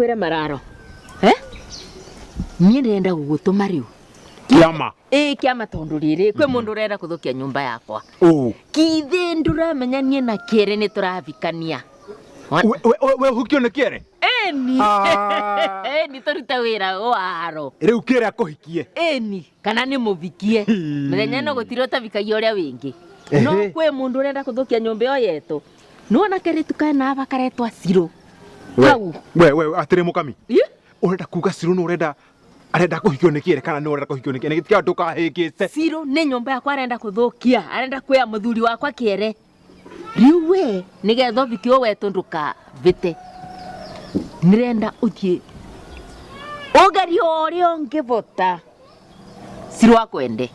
Ngwĩre mararo. Eh? Niĩ ndĩrenda gũgũtũma rĩu. Kĩama. Ĩĩ kĩama tondũ rĩrĩ kwĩ mũndũ ũrenda kũthũkia nyũmba yakwa. Ũ. Kithĩ ndũramenya niĩ na kĩere nĩ tũravikania. We we we ũhukio nĩ kĩere? Ĩni. Ah. Ĩni tũrute wĩra waro. Rĩu kĩere akũhikie. Ĩni kana nĩ mũvikie. Mĩthenya ĩno gũtirĩ ũtavikagia ũrĩa wĩngĩ. No Ehe. kwĩ mũndũ ũrenda kũthũkia nyũmba ĩyo yetũ. Nĩwona kairĩtu kena aba karetwa Cirũ. We Kau. we we atĩrĩ mũkami. Ĩ? Ũrenda kuga Cirũ nĩ ũrenda arenda kũhikio nĩ kĩere kana nĩ ũrenda kũhikio nĩ kĩere? Nĩ ndũkahĩngĩce. Cirũ nĩ nyũmba yakwa arenda kũthũkia. Arenda kwĩa mũthuri wakwa kĩere. Rĩu we nĩgetha ũviki ũyũ wetũ ndũkavĩte. Nĩrenda ũthiĩ ũgerie ũrĩa ũngĩvota. Cirũ akwende.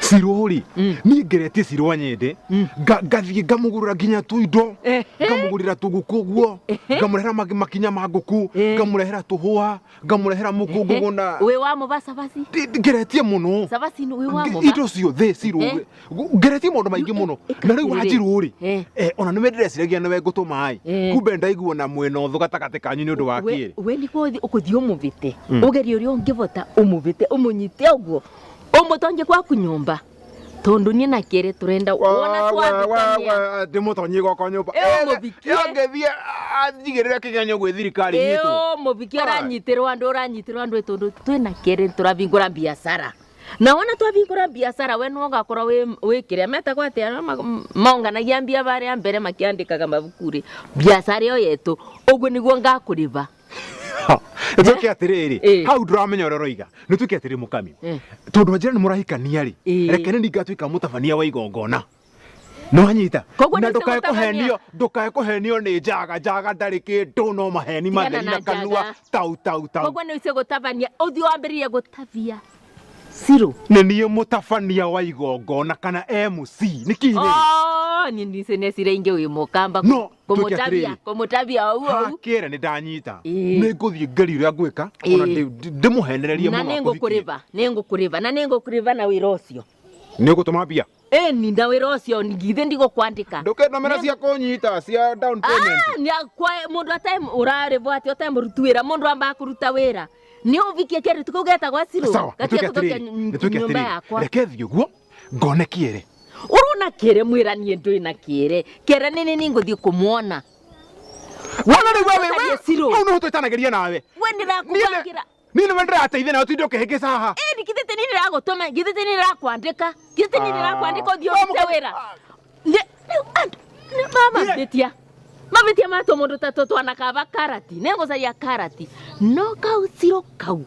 Cirũ rĩ, niĩ ngeretie Cirũ anyende, ngathiĩ ngamũgũrĩra nginya tũindo, ngamũgũrĩra tũgũkũ ũguo, ngamũrehera makinya ma ngũkũ, ngamũrehera tũhũa, ngamũrehera mũkũngũgũ na Wĩ wa mũva cabaci? Ngeretie mũno. Cabaci wĩ wa mũva? Indo ciothe Cirũ ngeretie maũndũ maingĩ mũno. Na rĩu wanjirũ rĩ, ona nĩwe ndĩreciragia nĩwe ngũtũma ĩ, kumbe ndaigua na mwĩna ũthũ gatagatĩ kanyu nĩ ũndũ wa kĩrĩ. We nĩguo ũkũthiĩ ũmũvĩte. Ũgerie ũrĩa ũngĩvota ũmũvĩte ũmũnyite ũguo. Ũmũtonye gwaku nyũmba. Tondũ niĩ na kĩrĩ tũrenda wona twavĩtania. Ndĩmũtonyie gwakwa nyũmba. Ĩ ũmũvikie. Angĩthiĩ anjigĩrĩre kĩgenyo gwĩ thirikari Ĩ nyitwo. ũmũvikie ũranyitĩrwo andũ ũranyitĩrwo andũ tondũ twĩna kĩrĩ tũravingũra biacara. Na wona twavingũra biacara we nĩwe ũgakorwo wĩ kĩrĩa metagwo atĩa arĩa maonganagia mbia barĩa mbere makĩandĩkaga mabuku rĩ, biacara ĩyo yetũ ũguo nĩguo ngakũrĩba. Nĩtwĩke atĩrĩrĩ, Ĩ. hau ndũramenya ũrĩa ũroiga. Nĩtwĩke atĩrĩ mũkami. Tondũ wanjĩra nĩ mũrahikania rĩ, Ĩ. reke nĩ ngatuĩka mũtabania wa igongona. Nĩwanyita? Koguo Na nĩ ndũkae gũtabania. kũhenio, ndũkae kũhenio nĩ njaga, njaga ndarĩ kĩndũ no maheni Tigana matheri na na kanua njaga. tau tau tau. Koguo nĩ ũcio gũtabania ũthiĩ wambĩrĩrie gũtabia Cirũ. Nĩ niĩ mũtabania wa igongona kana MC. Nĩ kĩ rĩrĩ? Oh, niĩ ndice necira ingĩ wĩ mũkamba No, tuĩke kũmũtabia atĩrĩrĩ. kũmũtabia ou ou. Hakĩra nĩ ndanyita. Ĩĩ. Nĩ ngũthiĩ ngerie ũrĩa ngwĩka ona Ĩĩ. ndĩmũhenererie Na mũno nĩ akũhikie. ngũkũrĩba, nĩ ngũkũrĩba na nĩ ngũkũrĩba na wĩra ũcio. Nĩ ũgũtũma mbia? Ĩni na wĩra ũcio githĩ ndigũkwandĩka. Ndũkĩndũmĩra cia kũnyita cia down payment. Ah, nĩ akwa mũndũ atarĩ ũrarĩbwo atĩ ũtarĩ mũruti wĩra mũndũ ambaga kũruta wĩra. Nĩ ũvikie kĩrĩtu kĩu getagwo Cirũ. Sawa, Gatige nĩtuĩke kũthũkia atĩrĩrĩ, nĩtuĩke nyũmba atĩrĩrĩ. yakwa. Reke thiĩ ũguo ngone kĩere. Ũrona kĩere mwĩra niĩ ndwĩ na kĩere. Kĩere nĩ nĩ ngũthiĩ kũmuona. Wona rĩu wewe Ũcarie Cirũ. hau nĩho twĩtanagĩria nawe. We ndĩrakũbangĩra. Niĩ nĩwe ndĩrateithia nawe ũtinde ũkĩhĩngĩca haha. Ĩni githĩ ti niĩ ndĩragũtũma, githĩ ti niĩ ndĩrakwandĩka, githĩ ti niĩ ndĩrakwandĩka ũthiĩ Ah. ũrute wĩra. Rĩu andũ nĩ mamavĩtia. Mavĩtia matũ mũndũ ta tũtwana kaba karati, nĩngũcaria karati. No kau Cirũ kau,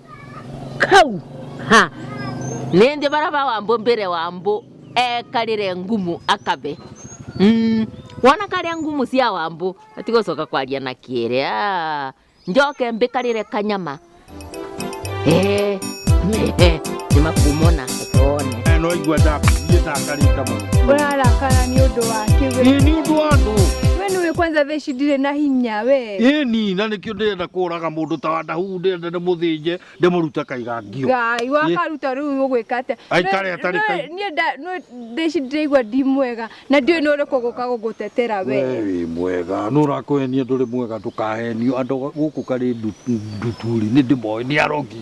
kau, ha, nĩndĩ baraba wambũ mbere wambũ ekarĩre ngumu akabe. Wona karĩa ngumu cia wambũ, atigũcoka kwaria na kĩere. Ah. Njoke mbikarire kanyama. Nĩmakumona one. No igua ndathiĩ ndakarĩte mũno. Ũrarakara nĩ ũndũ wa kĩ we? Ĩĩ nĩ ũndũ wa andũ. We nĩũĩ kwanza thaa ici ndirĩ na hinya we. Ĩni na nĩkĩo ndĩrenda kũraga mũndũ ta Wandahu ndĩrenda ndĩmũthĩnje ndĩmũrute kaigangio. Ngai wakaruta rĩu ũgwĩka atĩa? Aikare atarĩ kai- Niĩ thaa ici ndĩraigua ndi mwega na ndiũĩ nĩ ũrĩkũ gũka gũgũtetera we. We wĩ mwega nũ ũrakũhenia ndũrĩ mwega ndũkahenio andũ gũkũ karĩ nduturi nĩ ndĩmoĩ nĩ arogi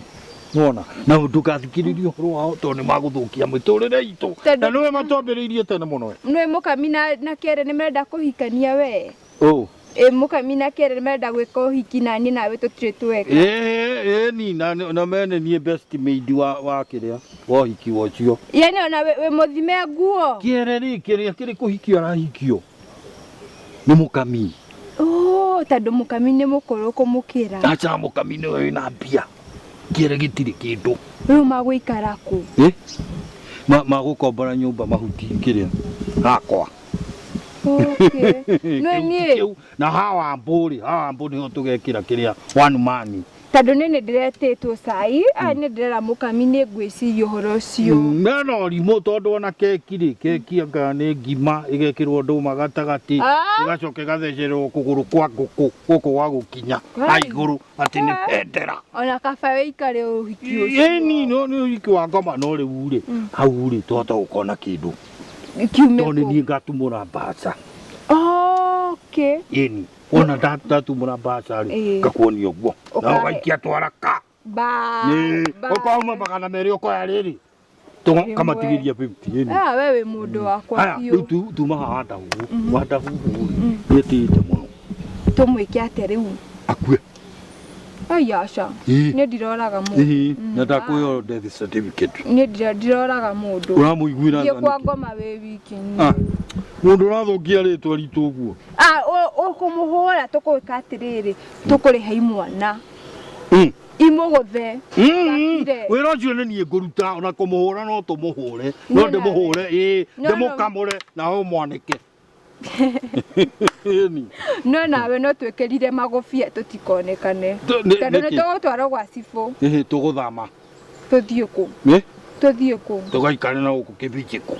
wona na ndũgathikĩrĩrie ũhoro wao tondũ nĩ magũthũkia mĩtũrĩre itũ Tondũ- na nĩwe matwambĩrĩirie tene mũno we. Nĩũĩ mũkami na kĩere nĩ marenda kũhikania we. Ũ. Ĩ mũkami na kĩere nĩ marenda gwĩka ũhiki na niĩ nawe tũtirĩ tweka. Ĩĩ ĩni na mene niĩ best maid wa kĩrĩa wa ũhiki ũcio. Yani ona wĩ mũthime nguo. Kĩere rĩ kĩrĩa kĩrĩ kũhikio arahikio nĩ mũkami. Oh, tondũ mũkami nĩ mũkũrũ kũmũkĩra. Aca mũkami nĩwe wĩna mbia. Kĩere gĩtirĩ kĩndũ. Rĩu magũikara kũ? Ĩ? Magũkombora nyũmba mahuti kĩrĩa hakwa. Okay. Nĩ niĩ. Kĩu, na hawa mbũ rĩ, hawa mbũ nĩho tũgekĩra kĩrĩa one man. Tondũ niĩ nĩ ndĩretĩtwo cai, aya nĩ ndĩrera mũkami nĩ ngwĩciria ũhoro ũcio. Mena ũrimũ tondũ ona keki rĩ, keki anga nĩ ngima ĩgekĩrwo ndũma gatagatĩ, Ah. ĩgacoka ĩgathecererwo kũgũrũ kwa ngũkũ gũkũ gwa gũkinya ha igũrũ atĩ nĩ bendera. Ona kaba wĩikare ũhiki ũcio. Ĩni no nĩ ũhiki wa ngoma no rĩu rĩ, hau rĩ twahota gũkona kĩndũ. Kiume Tondũ nĩ kũ? niĩ ngatumũra mbaca. Okay. Ĩni. Wona ndatumũra mbaca rĩ, Ĩĩ. ngakuonia ũguo. Na Ũkahe- ũgaikia twaraka. Bye. Ĩĩ, Bye. ũkauma 200 ũkoya rĩrĩ. Rĩmwe. Kamatigĩria 50 ĩni. Ah, we wĩ mũndũ wakwa Haya, biũ. rĩu tuma haha Wandahuhu. Wandahuhu rĩ, nĩetĩĩte mũno. Tũmwĩke atĩa rĩu? Akue. Ai aca. Ĩĩ. Niĩ ndiroraga mũndũ. Ĩĩ, na ndakũheo death certificate. Niĩ ndiroraga mũndũ. Ũramũiguĩra Thiĩ tha kwa nĩkĩ? ngoma wĩ wiki. Ah, mũndũ ũrathũkia rĩtwa ritũ ũguo. Ah, ũkũmũhũra tũkũĩka atĩrĩrĩ, tũkũrĩha imwana. Imũgũthe. Gakire. Wĩra ũcio nĩ niĩ ngũruta ona kũmũhũra no tũmũhũre no Niĩ nawe. ndĩmũhũre ĩĩ No, no. ndĩmũkamũre na ũmwanĩke. Ĩni. No nawe no twĩkĩrire magũbia tũtikonekane. Tondũ nĩ Nĩkĩ? tũgũtwarwo gwa cibũ. Ĩhĩ tũgũthama. Tũthiĩ kũ? Ĩ? Tũthiĩ kũ? Tũgaikare na gũkũ kĩbinjĩko.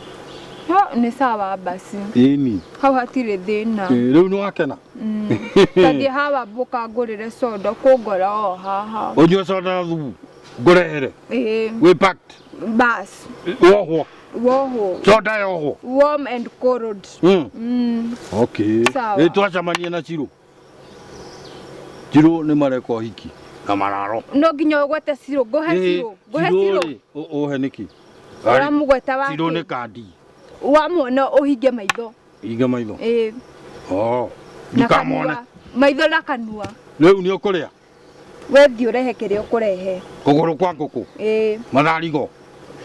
No, nĩ sawa basi. Ĩni. Hau hatirĩ thĩna. Ĩ, Rĩu nĩ wakena. Tathiĩ hawa mbũka ngũrĩre soda kũngora o haha. Ũnyue soda na thubu ngũrehere. Ĩĩ. Wĩ packed. Bas. Wohwo. Wohwo. Soda yohwo. Warm and cold. Okay. Sawa. Ĩ twacemania na Cirũ. Cirũ nĩ mareka ũhiki na mararo. No nginya ũgwete Cirũ. Ngũhe Cirũ. Ngũhe Cirũ Cirũ. rĩ, ũhe nĩkĩ? Ũramũgweta Cirũ nĩ wake. kandi. Wamuona ũhinge maitho. Hinga maitho. Ĩĩ. Oh. Na Ndikamone. kanua. Maitho na kanua. Rĩu nĩ ũkũrĩa We thiĩ ũrehe kĩrĩa ũkũrehe. kũgũrũ kwa ngũkũ, Ĩĩ. matharigo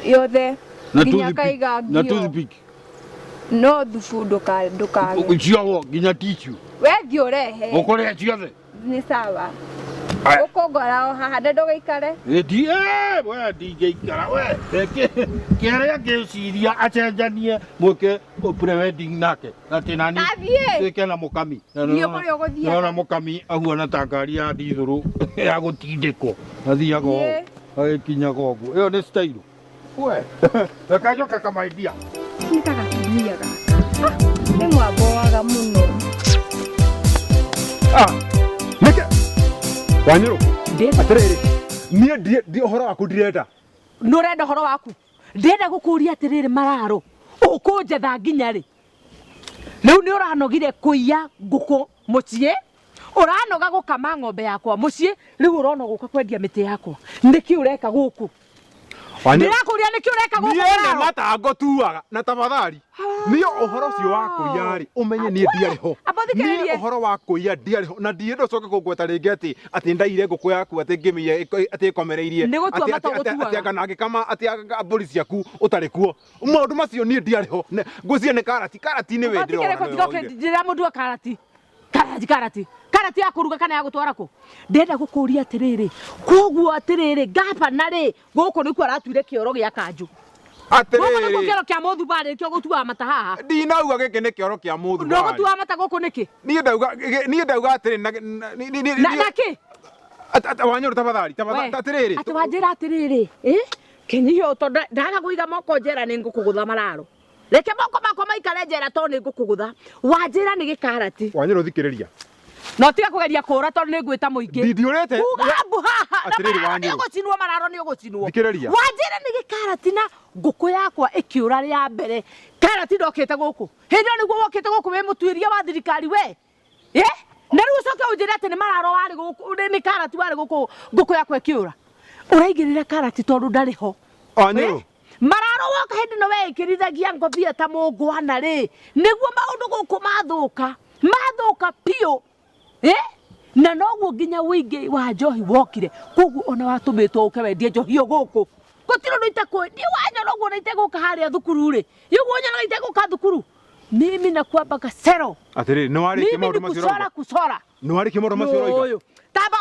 Yothe. na Nginya toothpick kaiga na ngio. toothpick. No thubu ndũkage. Ciohwo nginya tissue. We thiĩ ũrehe. Ũkũrĩa ciothe. Nĩ sawa. Aya. Ũkũngora o haha na ndũgaikare. Ĩ, ndi we ndingĩikara we kĩrĩa ngĩciria acenjanie mwĩke pre-wedding nake atĩ nani Athiĩ. twĩke na mũkami. Na Thiĩ kũrĩa ũgũthiaga. nona mũkami ahuana ta ngari ya ndithũrũ ya gũtindĩkwo athiaga ũũ Thiĩ. agĩkinyaga ũguo ĩyo nĩ style we reke njoke kamaindia. Nĩ ta gatumia gaka. Nĩ mwamboaga mũno. Ah, nĩkĩ Wanyũrũ Ndĩrenda atĩrĩrĩ niĩ ndi ũhoro waku ndirenda. Nĩ ũrenda ũhoro waku. Ndĩrenda gũkũria atĩrĩrĩ mararo ũkũnjetha nginya rĩ? Rĩu nĩ ũranogire kũiya ngũkũ mũciĩ, ũranoga gũkama ng'ombe yakwa mũciĩ, rĩu ũrona gũka kwendia mĩtĩ yakwa. Nĩkĩ ũreka gũkũ? Wanyũrũ Ndĩrakũria nĩkĩ ũreka gũkũ niĩ nĩ mararo? matango tuaga na tafadhali niĩ ũhoro ũcio wa kũiya rĩ ũmenye niĩ ndiarĩ ho. Amba ũthikĩrĩrie. Niĩ ũhoro wa kũiya ndiarĩ ho na ndiĩ ndũcoke kũngweta rĩngĩ atĩ atĩ ndaire ngũkũ yaku atĩ ngĩmĩiya atĩ ĩkomereirie Nĩ gũtua atĩ- mata atĩ- atĩ- ũgũtuaga. atĩ anga na ngĩkama atĩ anga mbũri ciaku ũtarĩ kuo maũndũ macio niĩ ndiarĩ ho. Ngwĩciria nĩ karati karati nĩ we Ũgatigĩrĩra ndĩrona nĩwe kũtiga woire. ũkĩnjĩra mũndũ wa karati karati karati karati ya kũruga kana ya gũtwara kũ? Ndĩrenda gũkũria atĩrĩrĩ, koguo atĩrĩrĩ ngabana rĩ gũkũ nĩkuo aratuire kĩoro gĩa kanjũ. Gũkũ nĩkuo Atĩrĩrĩ kĩoro kĩa mũthubarĩ nĩkĩo gũtuaga mata haha. ndinauga gĩkĩ nĩ kĩoro kĩa mũthubarĩ. Ndũgũtuaga mata gũkũ nĩkĩ? Niĩ ndauga niĩ ndauga atĩrĩ Na na kĩ? Wanyũrũ tafadhali We, atĩrĩrĩ atĩ wanjĩra atĩrĩrĩ ĩ kĩnyihia ũũ tondũ ndaga kũiga moko njera nĩ ngũkũgũtha mararo. Reke moko makwa maikare njera tondũ nĩ ngũkũgũtha. Wanjĩra nĩ gĩkarati. Wanyũrũ thikĩrĩria. Na ũtige kũgeria kũra tondũ nĩ ngwĩta mũingĩ. Ndiũrĩte. Uga mbu haha. Na Atĩrĩrĩ, mararo nĩ Wanyũrũ. ũgũcinwo, mararo nĩ ũgũcinwo. Thikĩrĩria. Wanjĩra nĩ gĩkarati na ngũkũ yakwa ĩkĩũra rĩa mbere. Karati ndokĩte gũkũ. Hĩndĩ ĩyo nĩguo wokĩte gũkũ wĩ mũtuĩria wa thirikari we. Ĩ? Na rĩu ũcoke ũnjĩre atĩ nĩ mararo warĩ gũkũ, nĩ karati warĩ gũkũ ngũkũ yakwa ĩkĩũra. Ũraigĩrĩra karati tondũ ndarĩ ho. Wanyũrũ. Mararo woka hĩndĩ ĩno weĩkĩrithagia ngobia ta mũngwana rĩ, nĩguo maũndũ gũkũ mathũka. Mathũka biũ. Ĩ? Na noguo nginya ũingĩ wa njohi wokire. Koguo ona watũmĩtwo ũke wendie njohi ĩyo gũkũ. Gũtirĩ ũndũ itakũĩ. Niĩ wanyona ũguo na itegũka harĩa thukuru rĩ. Ũguo nyona itegũka thukuru. Mimi nakuwa sero. Atĩrĩrĩ nĩ warĩkia Mimi maũndũ ni macio kuchora ũrauga. kuchora. Nĩ warĩkia maũndũ macio ũroiga. Ũyũ. Tamba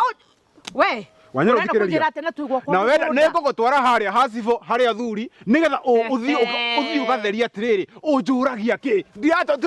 we. Wanyũrũ Ũrenda thikĩrĩria. kũnjĩra atĩ na twĩ gwakwa Na wenda mũgũnda. nĩ ngũgũtwara harĩa hacibũ harĩa athuri nĩgetha ũthiĩ ũthiĩ ũgatheria atĩrĩrĩ ũnjũragia kĩ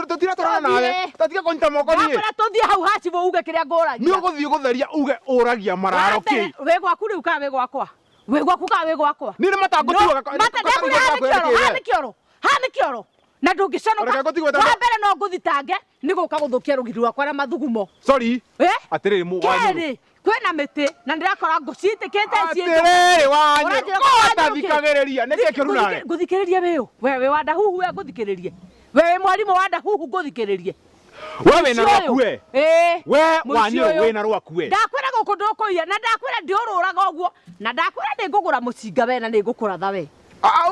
tũtiratwarana nawe Tũthiĩ. tatiga kũnyita moko niĩ. Ndakwĩra tũthiĩ hau hacibũ uge kĩrĩa Nĩ ngũragia. ũgũthiĩ gũtheria uge ũragia mararo kĩ. Wĩ gwaku rĩu kana wĩ gwakwa? Wĩ gwaku kana wĩ gwakwa? Niĩ nĩ matangũtuaga Mata ndakwĩra haha nĩ kĩoro, haha nĩ kĩoro, haha nĩ kĩoro. Na ndũngĩconoka. Reke ngũtigwe tondũ- Wa mbere no ngũthitange nĩ gũka gũthũkia rũgiri rwakwa na mathugumo. Sorry. Eh? Atĩrĩrĩ Wanyũrũ. Kerĩ, kwĩna mĩtĩ na ndĩrakora ngũ ciitĩkĩte Atĩrĩrĩ Wanyũrũ. Ũranjĩra Ko ũtathikagĩrĩria nĩkĩ kĩũru nawe? Ngũthikĩrĩrie wĩũ. We wĩ wa ndahuhu we ngũthikĩrĩrie. We wĩ mwarimũ wa ndahuhu ngũthikĩrĩrie. We wĩna rwaku we. Ĩĩ. We Mũici Wanyũrũ ũyũ. wĩna rwaku we. Ndakwĩra gũkũ ndũkũiya na ndakwĩra ndiũrũraga ũguo na ndakwĩra nĩngũgũra mũcinga we na nĩngũkũratha we.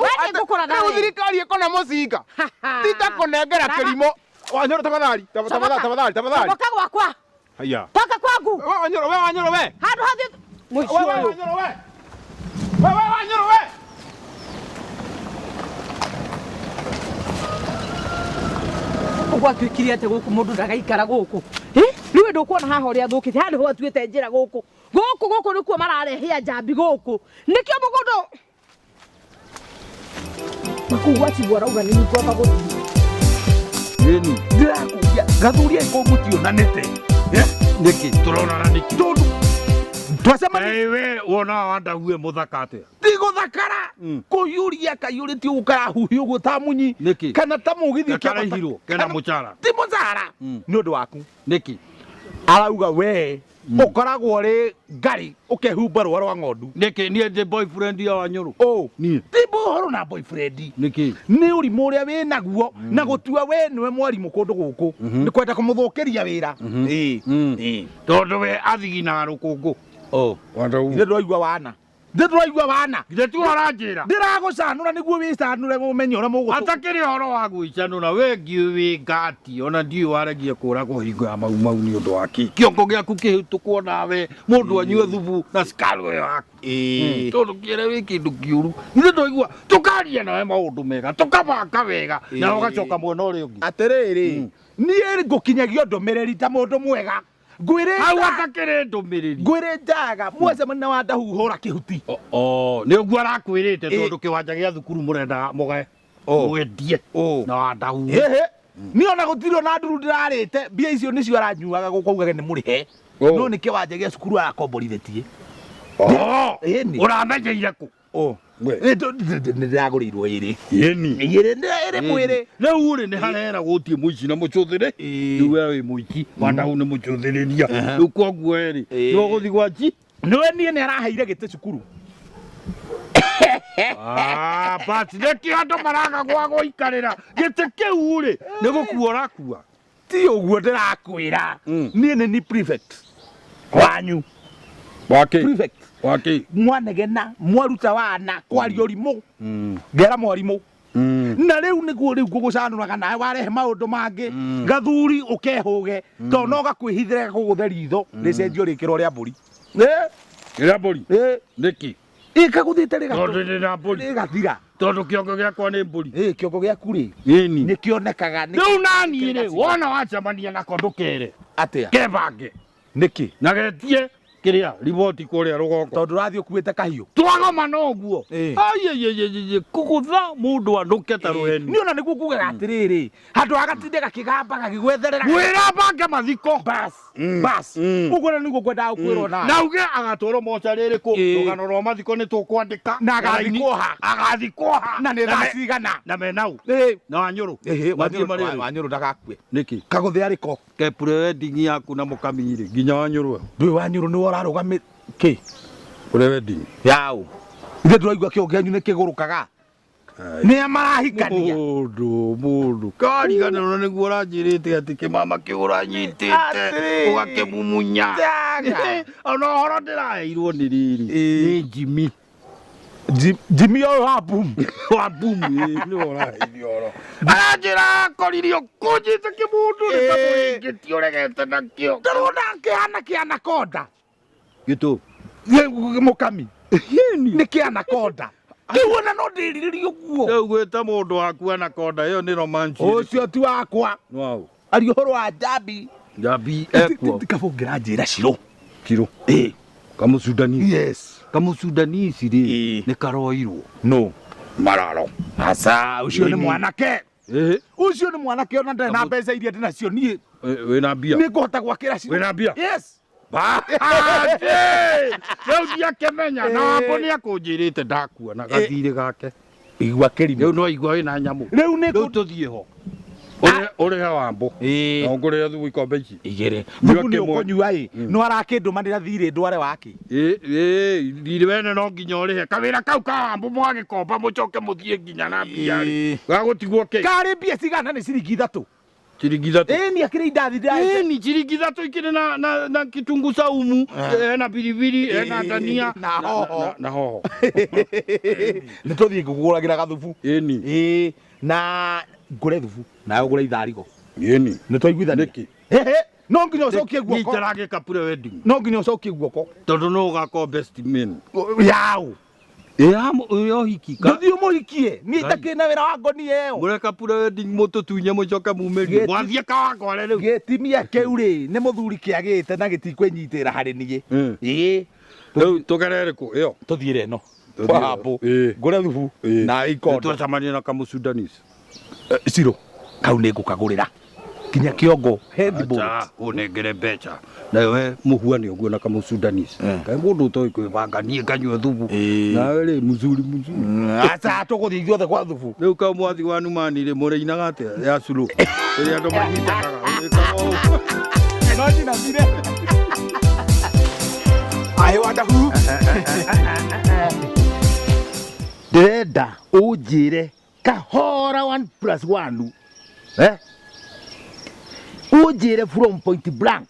We nĩngũkũratha Rĩu we. thirikari ĩkona mũcinga. Ti ta kũnengera Raga. kĩrimũ. Wanyũrũ tafadhali, tafadhali, tafadhali, tafadhali. Comoka gwakwa. Haya. Toka kwangu. We Wanyũrũ, we Wanyũrũ we. Handũ hathiĩ mũici We we ũyũ. Wanyũrũ we. We we Wanyũrũ we. Ũguo atuĩkire atĩ gũkũ mũndũ ndagaikara gũkũ. Ĩ? Rĩu ndũkuona haha ũrĩa thũkĩte. Haha nĩho atuĩte njĩra gũkũ. Gũkũ gũkũ nĩkuo mararehea njambi gũkũ. Nĩkĩo mũgũnda na kũu gwacibwo arauga nĩ ngwamba gũthiĩ. Ĩni. Ndĩrakũria gathuri aiko mũtionanĩte. Nĩkĩ tũronana nĩkĩ? Tondũ twacemania Ĩ we wonaga Wandahu e mũthaka atĩa? ti gũthakara kũiyũria kaiyũrĩtie ũguo karahuhia ũguo ta munyi Nĩkĩ? kana ta mũgithi ũkĩambata- Karahirwo kena mũcara. ti mũcara nĩ ũndũ waku Nĩkĩ? arauga we ũkoragwo ũrĩ ngarĩ ũkehumba rũa rwa ng'ondu. Nĩkĩ niĩ ndĩ boyfriend ya Wanyũrũ? Ũ Niĩ. ti ũhoro na boyfriend. Nĩkĩ? Nĩ ũrimũ ũrĩa wĩ naguo na gũtua we nĩwe mwarimũ kũndũ gũkũ nĩ kwenda kũmũthũkĩria wĩra. Ĩĩ. Ĩĩ. Tondũ we athiginaga rũkũngũ. Ũ Wandahu. ithe ndũraigua wana, ithe ndũraigua wana. Githĩ tiwe ũranjĩra? Ndĩragũcanũra nĩguo wĩcanũre ũmenye ũrĩa mũgũtũ. Atakĩrĩ ũhoro wa gwĩcanũra we ngiũĩ wĩ ngati ona ndiũĩ waregie kũragwo hingo ya mau mau nĩ ũndũ wa kĩ kĩongo gĩaku kĩhĩtũkwo nawe mũndũ anyue thubu na cukari ũyũ waku. Ĩĩ. Tondũ kĩere wĩ kĩndũ kĩũru ithe twaigua tũkaria nawe maũndũ mega tũkabanga wega na Ĩĩ. ũgacoka mwena ũrĩa ũngĩ. Atĩrĩrĩ, niĩ ngũkinyagia ndũmĩrĩri ta mũndũ mwega. Ngwĩrĩ Hau atakĩrĩ ndũmĩrĩri. Ngwĩrĩ njaga mwacemania na Wandahu hũra kĩhuti. Nĩ ũguo arakwĩrĩte Ĩĩ. tondũ kĩwanja gĩa thukuru mũrendaga mũgae Ũ. mwendie Ũ. na Wandahu. Ĩhĩ, niĩ ona gũtirĩ ona nduru ndĩrarĩte mbia icio nĩcio aranyuaga gũkũ augage nĩ mũrĩhe no nĩ kĩwanja gĩa cukuru arakomborithĩtie. Ĩni. Ũramenyeire kũ? Ũ. We. Nĩ ndĩragũrĩirwo ĩrĩ. Ĩni. Ĩrĩ ĩrĩ mwĩrĩ. Rĩu rĩ nĩ harera gũtie mũici na mũcũthĩrĩ. Ĩĩ. Rĩu we wĩ mũici Wandahu nĩ mũcũthĩrĩria rĩu koguo rĩ Ĩĩ. nĩ ũgũthiĩ gwa chi. Nĩwe niĩ nĩ araheire gĩtĩ cukuru. Ah, but nĩkĩo andũ maraga gwa gũikarĩra gĩtĩ kĩu rĩ nĩ gũkua ũrakua. Ti ũguo ndĩrakwĩra. Niĩ nĩ ni prefect wanyu. Wakĩ? Prefect. Wakĩ? Mwanegena mwaruta wana kwaria ũrimũ ngera mwarimũ na rĩu nĩguo rĩu ngũgũcanũraga nawe warehe maũndũ mangĩ gathuri ũkehũge tondũ no gakwĩhithĩre gakũgũthe ritho rĩcenjio rĩkĩrwo rĩa mbũri. Ĩ, Rĩa mbũri? Ĩ. Nĩkĩ? Ĩ kagũthĩte Tondũ ndĩ na mbũri. rĩgathira. Tondũ kĩongo gĩakwa nĩ mbũri. Ĩ kĩongo gĩaku rĩ Ĩni. nĩ kĩonekaga nĩ Rĩu naniĩ rĩ wona wacemania nako ndũkere. Atĩa? Kebange. Nĩkĩ? Na getie kĩrĩa riboti kũrĩa rũgongo. Tondũ ũrathiĩ ũkuĩte kahiũ. Twagoma ũguo. Ĩ. Ayeyeyeye kũgũtha mũndũ anũke ta rũheni. Niĩ ona nĩguo ngugaga atĩrĩrĩ handũ ha gatinde gakĩgamba gagĩgwetherera. Mwĩra bange mathiko. Bas. Bas. Ũguo na nĩguo ngwendaga gũkwĩrwo nawe. Na uge agatwarwo mocarĩ ĩrĩkũ Ĩ. rũgano rwa mathiko nĩ tũkwandĩka. Na agathikwo ha? Agathikwo ha? Na nĩ thaa cigana? Na menau. Ĩ. Na Wanyũrũ. Ĩhĩ, Mathiĩ marĩ Wanyũrũ Wanyũrũ ndagakue. Nĩkĩ? Kagũthĩ arĩ ko. Ke pre-wedding yaku na mũkami rĩ nginya Wanyũrũ. Ndũĩ Wanyũrũ nĩwe ũrarũgamĩ kĩ? Pre-wedding. Yaũ. Ithe ndũraigua kĩongo kĩanyu nĩ kĩgũrũkaga. Nĩa marahikania. Mũndũ mũndũ kariganĩrwo nĩguo ũranjĩrĩte atĩ kĩmama kĩu ũranyitĩte Atĩrĩrĩ. ũgakĩmumunya. Njaga. Ona ũhoro ndĩraheirwo nĩ rĩrĩ Ĩĩ. nĩ Jimmy. Jimmy ũyũ wa boom. Wa boom ĩĩ nĩwe ũraheire ũhoro. Aranjĩra akoririo kũnjĩte kĩmũndũ nĩ ta Ĩĩ. mũhĩngĩti ũregete nakĩo. Ndĩrona kĩhana kĩanakonda. Gĩtũ. Mũkami. Nĩ kĩanakonda. Rĩu ona no ndĩrirĩrie ũguo. Rĩu gwĩta mũndũ waku anakonda ĩyo nĩ romance. Ũcio ti wakwa. Nĩ waũ? Aria ũhoro wa njambi. Njambi ekuo. Kabũngĩra njĩra Shiro. Chiro. Ĩĩ. Kamũcundani. Yes. Kamũcundanisi rĩ Ĩĩ. nĩ karoirwo. No. Mararo. Aca, ũcio nĩ Ĩni. mwanake. Ĩhĩ. Ũcio nĩ mwanake ona ndarĩ na mbeca iria ndĩnacio niĩ. Wĩna mbia. Nĩ ngũhota gwakĩra Shiro. Wĩna mbia? Yes. Rĩu ndiakĩmenya na wambo nĩ akũnjĩrĩte ndakua na gathirĩ gake. Igua kĩrimũ. Rĩu no igua wĩna nyamũ. Rĩu nĩ Rĩu tũthiĩ ho. Ũrĩhe wambo. Ĩĩ. Na ũngũrĩre thubu ikombe ici. Igĩrĩ. Nyua Thubu nĩ kĩmwe. ũkũnyua ĩ. No arakĩndũmanĩra thirĩ ndware wake. Ĩĩ ĩĩ thirĩ wene no nginya ũrĩhe. Kawĩra kau ka wambo mwagĩkomba mũcoke mũthiĩ nginya na mbia rĩ. Ĩĩ. Gagũtigwo kĩ? Karĩ mbia cigana nĩ ciringi ithatũ. Ciringi ithatũ. Ĩni akĩrĩ indathi ndĩrahe. Ĩni ciringi ithatũ ikĩrĩ na na na kitungu saumu, na biribiri, na dania Na hoho. Na hoho. Nĩ tũthiĩ ngũkũgũragĩra gathubu. Ĩni. Ĩĩ, na ngũre thubu nawe ũgũre itharigo. Ĩni. Nĩ twaiguithania. Nĩkĩ? Ehe, no nginya ũcokie guoko. Nitaragĩka pre wedding. No nginya ũcokie guoko. Tondũ no ũgakorwo best man. Yaũ. Ya ũhiki ka. Ndũthiĩ ũmũhikie. Niĩ itakĩrĩ na wĩra wa ngonia ĩyo. Mũreka pre wedding mũtũtunye mũcoke mumĩrie. Gĩti- Mwathiĩ kawangware rĩu. Gĩtimia kĩu rĩ nĩ mũthuri kĩagĩte na gĩtikwĩnyitĩra harĩ niĩ. Ĩĩ. Rĩu tũgerere kũ ĩyo. Tũthiĩre ĩno. Tũthiĩ Kwa ĩno. hapo. Ĩĩ. Ngũre thubu na ikondo. Twacemania na kamũsudanese. Ciro kau nĩ ngũkagũrĩra nginya kĩongo headboard. Acha, ũnengere mbeca nawe mũhuane ũguo na kamũsudanese. Kaĩ mũndũ ũtoĩ kwĩbanga niĩ nganyua thubu nawe rĩ mzuri mzuri. Aca tũgũthiĩ ithuothe kwa thubu. Rĩu kau mwathi wa Numani rĩ mũrĩinaga atĩa ya sulu rĩrĩa andũ manyitanaga Ũrĩkaga ũũ. No njinamire. Aĩ wandahu. Ndĩrenda ũnjĩre kahora 1 plus 1 eh? Ũnjĩre from point blank.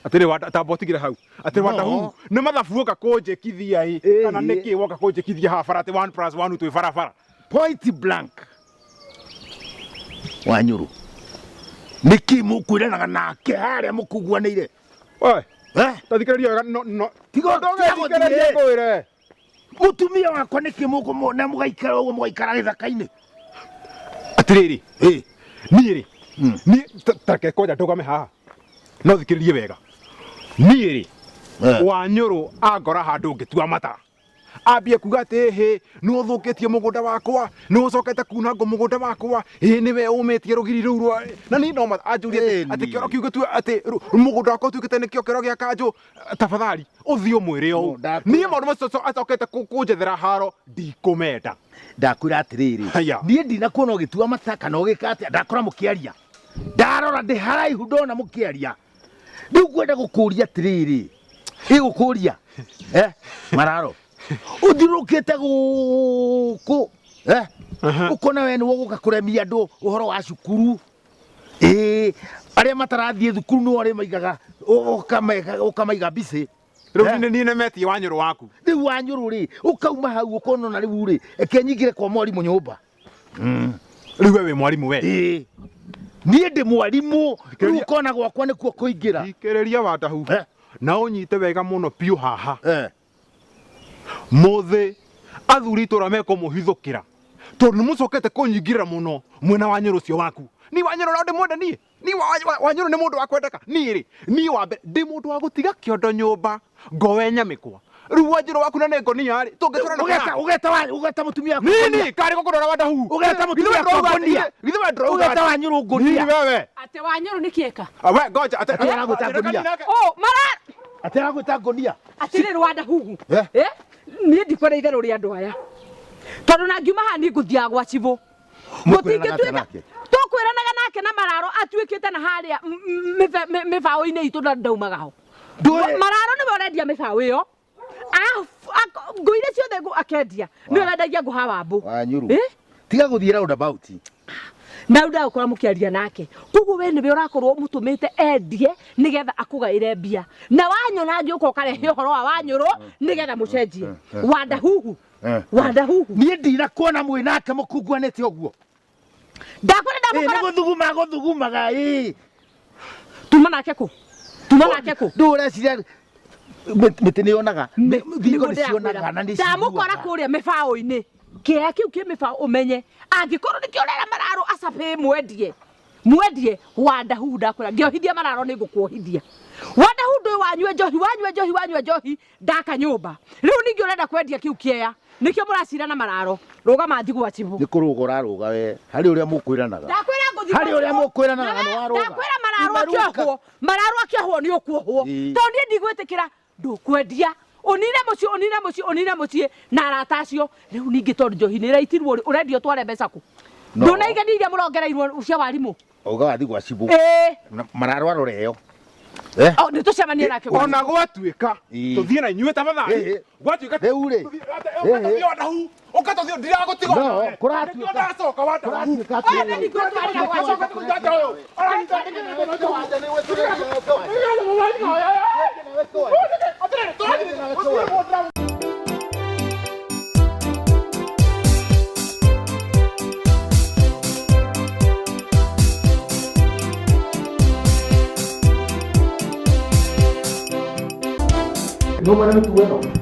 Atĩrĩ wa tamba ũtigire hau. Atĩrĩ No. wandahu nĩ mathabu woka kũnjĩkithia ĩ Ĩĩ. kana nĩkĩ woka kũnjĩkithia haha bara atĩ 1 plus 1 twĩ barabara. Point blank. Wanyũrũ nĩkĩ mũkwĩranaga nake harĩa mũkuguanĩire? Oe, Eh? ta thikĩrĩria wega no no. Tiga Ndũgethikĩrĩrie ngwĩre. Mũtumia wakwa nĩkĩ mũkũmona mũgaikara ũguo mũgaikara gĩthaka-inĩ? Atĩrĩrĩ, Ĩ. niĩ rĩ, niĩ ta reke kwanja ndũgame haha. No thikĩrĩrie wega. Niĩ rĩ, Wanyũrũ angora handũ ngĩtua mata. Ambie kuga atĩ hĩ nĩ ũthũkĩtie mũgũnda wakwa, nĩ ũcokete kuna ngũ mũgũnda wakwa, ĩ nĩwe ũmĩtie rũgiri rũu rwa na niĩ no anjũrie atĩ Ĩni. atĩ kĩoro kĩu gĩtue atĩ mũgũnda wakwa ũtuĩkĩte nĩkĩo kĩoro gĩa kanjũ, tafadhali ũthiĩ ũmwĩre ũũ. No, ndakwĩra- Niĩ maũndũ macio acokete kũnjethera haro ndikũmenda. Ndakwĩra atĩrĩrĩ, Haya. niĩ ndinakuona ũgĩtua mata kana ũgĩka atĩa, ndakora mũkĩaria, ndarora ndĩ haraihu ndona mũkĩaria. Rĩu ngwenda gũkũria atĩrĩrĩ, ĩgũkũria eh, mararo ũthiũrũrũkĩte gũkũ eh, ũkona we nĩwe ũgũka kũremia andũ ũhoro wa cukuru. Ĩĩ, arĩa matarathiĩ thukuru nĩo arĩa maigaga ũkamaiga mbicĩ. Rĩu Eh. niĩ niĩ nĩmetie Wanyũrũ waku. Rĩu Wanyũrũ rĩ ũkauma hau ũkona ona rĩu rĩ eke nyingĩre kwa mwarimũ nyũmba. Rĩu we wĩ mwarimũ we. Ĩĩ, niĩ ndĩ mwarimũ rĩu Thikĩrĩria- ũkona gwakwa nĩkuo kũingĩra. Thikĩrĩria Wandahu Eh. na ũnyite wega mũno biũ haha. Eh. Mũthĩ athuri itũra mekũmũhithũkĩra tondũ nĩ mũcokete kũnyingĩrĩra mũno mwena wa Nyũrũ ũcio waku. Niĩ Wanyũrũ no ndĩmwende niĩ. Niĩ Wanyũrũ nĩ mũndũ wa kwendeka. Niĩ rĩ, niĩ wa mbere ndĩ mũndũ wa gũtiga kĩondo nyũmba ngowe nyamĩkwa. Rĩu Wanyũrũ waku na nĩ ngonia rĩ, tũngĩtwarana Ũgeta ũgeta wa ũgeta mũtumia waku Nini ngonia. karĩ gũkũrora Wandahu. Ũgeta mũtumia Githĩ we wakwa ngonia. Githĩ we ndũrauga Ũgeta atĩ- Wanyũrũ ngonia. Nini wewe? Atĩ Wanyũrũ nĩ kĩeka? Ah, we ngoja atĩ Atĩ aragwĩta ngonia. Oh, mara Atĩ aragwĩta ngonia. atĩrĩrĩ Wandahuhu. Eh? Eh? Niĩ ndikwenda itherũ rĩa andũ aya. Tondũ na ngiuma haha niĩ ngũthiaga gwa cibũ. Mũkwĩranaga atĩa Gũtingĩtuĩka nake? tũkwĩranaga nake na mararo atuĩkĩte na harĩa mĩbaũ-inĩ itũ na ndaumaga ho. Ndũĩ- Mararo nĩwe ũrendia mĩbaũ ĩyo. Ngũ iria ciothe akendia nĩwe ũrendagia ngũ hawa mbũ. Wanyũrũ. Eh? Tiga gũthiĩ roundabout. Na rĩu ndagũkora mũkĩaria nake koguo we nĩwe ũrakorwo ũmũtũmĩte endie nĩgetha akũgaĩre mbia na wanyona ngĩũka ũkarehe ũhoro wa Wanyũrũ nĩgetha mũcenjie Wandahuhu. Wandahuhu Niĩ ndinakuona mwĩ nake mũkunguanĩte ũguo. Ndakwĩra Ĩ, nĩ ndamũkora gũthuguma gũthugumaga ĩ. tuma nake kũ tuma nake kũ Ndũ ũreciria mĩtĩ nĩ yonaga, thingo nĩ cionaga na nĩ ndamũkora ciguaga. kũrĩa mĩbaũ-inĩ kĩea kĩu kĩ mĩbaũ ũmenye angĩkorwo nĩkĩo ũrera mararo acabĩ mwendie mwendie Wandahuhu ndakwĩra ngĩohithia mararo nĩ ngũkuohithia. Wandahuhu ndũĩ wanyue njohi wanyue njohi wanyue njohi ndaka nyũmba rĩu ningĩ ũrenda kwendia kĩu kĩea nĩkĩo mũracira na mararo rũgama thiĩ gwa cibũ. Nĩ kũrũga ũrarũga we harĩ ũrĩa mũkwĩranaga. Ndakwĩra ngũthiĩ Harĩ gwa ũrĩa cibũ. mũkwĩranaga Na na we- nĩwarũga. ndakwĩra mararo Imaruka. akĩohwo mararo akĩohwo nĩ ũkuohwo Ĩĩ. tondũ niĩ ndigwĩtĩkĩra ndũkwendia ũnine mũciĩ ũnine mũciĩ ũnine mũciĩ na arata acio rĩu ningĩ tondũ njohi nĩ ĩraitirwo rĩ ũrendia ũtware mbeca kũ? No. Ndũnaigania iria mũrongereirwo cia warimũ. Auga wathiĩ gwa cibũ. Ĩĩ. Na mararo arore ĩyo. Eh. Oh, nĩ tũcemanie nake Ona gwatuĩka Ii. tũthiĩ na inyuĩ tafadhali. Ĩĩ. Gwatuĩka Rĩu rĩ. Ũka tũthiĩ Wandahu. Ũka tũthiĩ ndiragũtiga. No, Nĩkĩo kũratuĩka- ndacoka Wandahu. Kũratuĩka atĩrĩrĩ. No mwene mĩtugo ĩno.